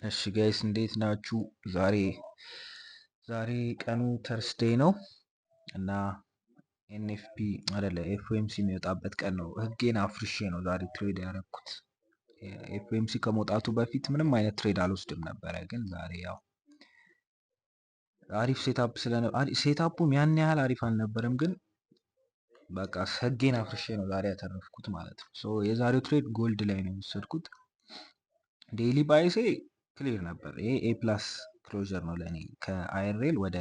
እሺ guys፣ እንዴት ናችሁ? ዛሬ ቀኑ Thursday ነው እና NFP አይደለ FOMC የሚወጣበት ቀን ነው። ህጌን አፍርሼ ነው ዛሬ trade ያደረኩት። FOMC ከመውጣቱ በፊት ምንም አይነት trade አልወስድም ነበረ፣ ግን ዛሬ ያው አሪፍ setup ስለ setup ኡም ያን ያህል አሪፍ አልነበረም፣ ግን በቃ ህጌን አፍርሼ ነው ዛሬ ያተረፍኩት ማለት ነው። So የዛሬው trade gold ላይ ነው የወሰድኩት። Daily bias ኤ clear ነበር። ይሄ A plus closure ነው ለእኔ፣ ከ IRL ወደ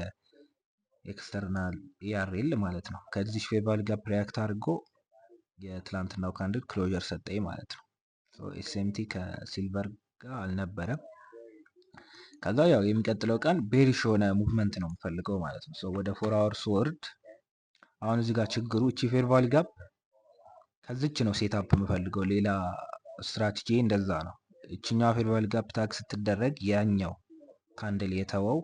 external ERL ማለት ነው። ከዚህ fair value gap react አድርጎ የትላንትናው candle closure ሰጠኝ ማለት ነው። SMT ከ silver ጋር አልነበረም። ከዛ ያው የሚቀጥለው ቀን bearish የሆነ movement ነው የምፈልገው ማለት ነው። ወደ 4 hour ስወርድ አሁን እዚህ ጋር ችግሩ እቺ fair value gap ከዚች ነው setup የምፈልገው። ሌላ ስትራቴጂ እንደዛ ነው። እችኛዋ fair value gap tag ስትደረግ ያኛው candle የተወው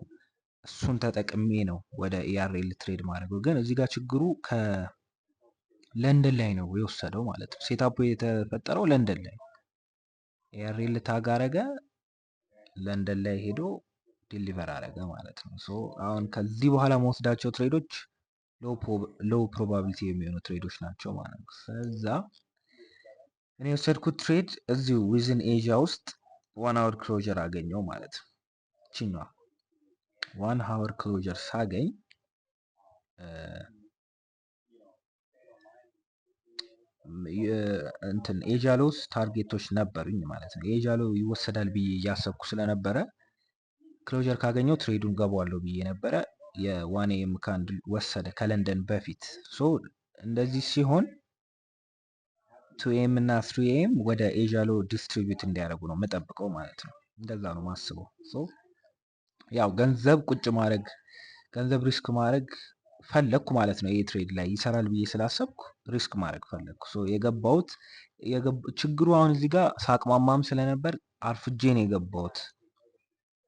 እሱን ተጠቅሜ ነው ወደ ERL trade ማድረገው። ግን እዚህ ጋር ችግሩ ከለንደን ላይ ነው የወሰደው ማለት ነው። Setup ኡ የተፈጠረው ለንደን ላይ፣ ERL tag አረገ፣ ለንደን ላይ ሄዶ deliver አረገ ማለት ነው። So አሁን ከዚህ በኋላ መወስዳቸው trade ኦች low probability የሚሆኑ trade ኦች ናቸው ማለት ነው። ከዛ እኔ የወሰድኩት trade እዚሁ within Asia ውስጥ 1 hour closure አገኘው ማለት ነው። ችኛዋ 1 hour closure ሳገኝ እንትን Asia lows target ኦች ነበሩኝ ማለት ነው። Asia low ይወሰዳል ብዬ እያሰብኩ ስለነበረ closure ካገኘው trade ኡን ገባዋለሁ ብዬ ነበረ። የ 1 AM candle ወሰደ ከለንደን በፊት። So እንደዚህ ሲሆን 2 AM እና 3 AM ወደ Asia low distribute እንዲያደርጉ ነው የምጠብቀው ማለት ነው። እንደዛ ነው ማስበው። So ያው ገንዘብ ቁጭ ማድረግ፣ ገንዘብ risk ማድረግ ፈለግኩ ማለት ነው። ይህ trade ላይ ይሰራል ብዬ ስላሰብኩ risk ማድረግ ፈለግኩ። So የገባሁት ችግሩ አሁን እዚህ ጋር ሳቅማማም ስለነበር አርፍጄ ነው የገባሁት።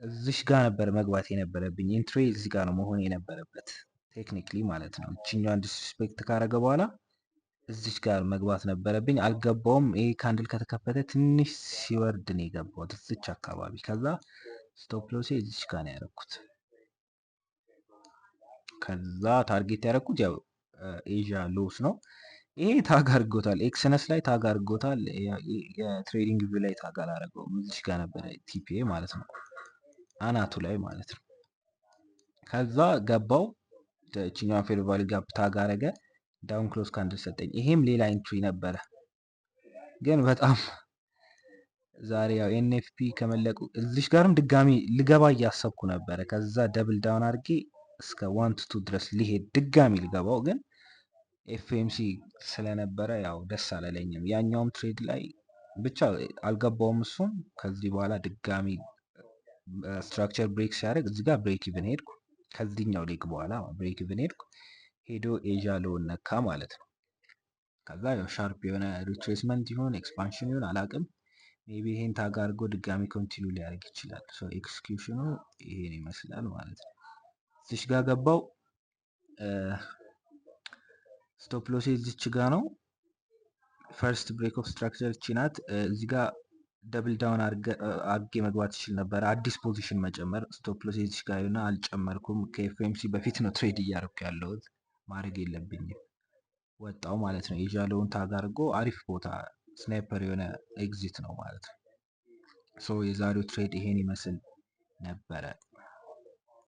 እዚሽ ጋር ነበር መግባት የነበረብኝ። Entry እዚህ ጋር ነው መሆን የነበረበት technically ማለት ነው። እችኛዋን disrespect ካረገ በኋላ እዚች ጋር መግባት ነበረብኝ። አልገባውም። ይሄ candle ከተከፈተ ትንሽ ሲወርድ ነው የገባሁት እዚች አካባቢ። ከዛ stop loss ኤ እዚች ጋር ነው ያደረኩት። ከዛ target ያደረኩት ያው Asia lows ነው። ይሄ tag አድርጎታል። Exness ላይ tag አድርጎታል። የ TradingView ላይ tag አላደረገውም። እዚች ጋር ነበረ TP ዬ ማለት ነው፣ አናቱ ላይ ማለት ነው። ከዛ ገባው፣ እችኛዋን fair value gap tag አረገ። Down close candle ሰጠኝ። ይሄም ሌላ entry ነበረ፣ ግን በጣም ዛሬ ያው NFP ከመለቁ እዚሽ ጋርም ድጋሚ ልገባ እያሰብኩ ነበረ። ከዛ double down አድርጌ እስከ 1 to 2 ድረስ ሊሄድ ድጋሚ ልገባው፣ ግን FOMC ስለነበረ ያው ደስ አላለኝም። ያኛውም trade ላይ ብቻ አልገባውም። እሱም ከዚህ በኋላ ድጋሚ structure break ሲያደርግ እዚህ ጋር break even ሄድኩ። ከዚህኛው leg በኋላ break even ሄድኩ። ሄዶ Asia low ን ነካ ማለት ነው። ከዛ ያው sharp የሆነ retracement ይሁን expansion ይሁን አላቅም። Maybe ይሄን tag አድርጎ ድጋሚ continue ሊያደርግ ይችላል። So execution ኑ ይሄን ይመስላል ማለት ነው። እዚች ጋር ገባው። Stop loss ኤ እዚች ጋ ነው። First break of structure እቺ ናት። እዚህ ጋር double down አድርጌ መግባት ይችል ነበር። አዲስ position መጨመር፣ stop loss ኤ እዚች ጋር ይሁን፣ አልጨመርኩም። ከ FOMC በፊት ነው trade እያደረኩ ያለሁት፣ ማድረግ የለብኝም። ወጣው ማለት ነው። Asia low ን tag አድርጎ አሪፍ ቦታ sniper የሆነ exit ነው ማለት ነው። So የዛሬው trade ይሄን ይመስል ነበረ።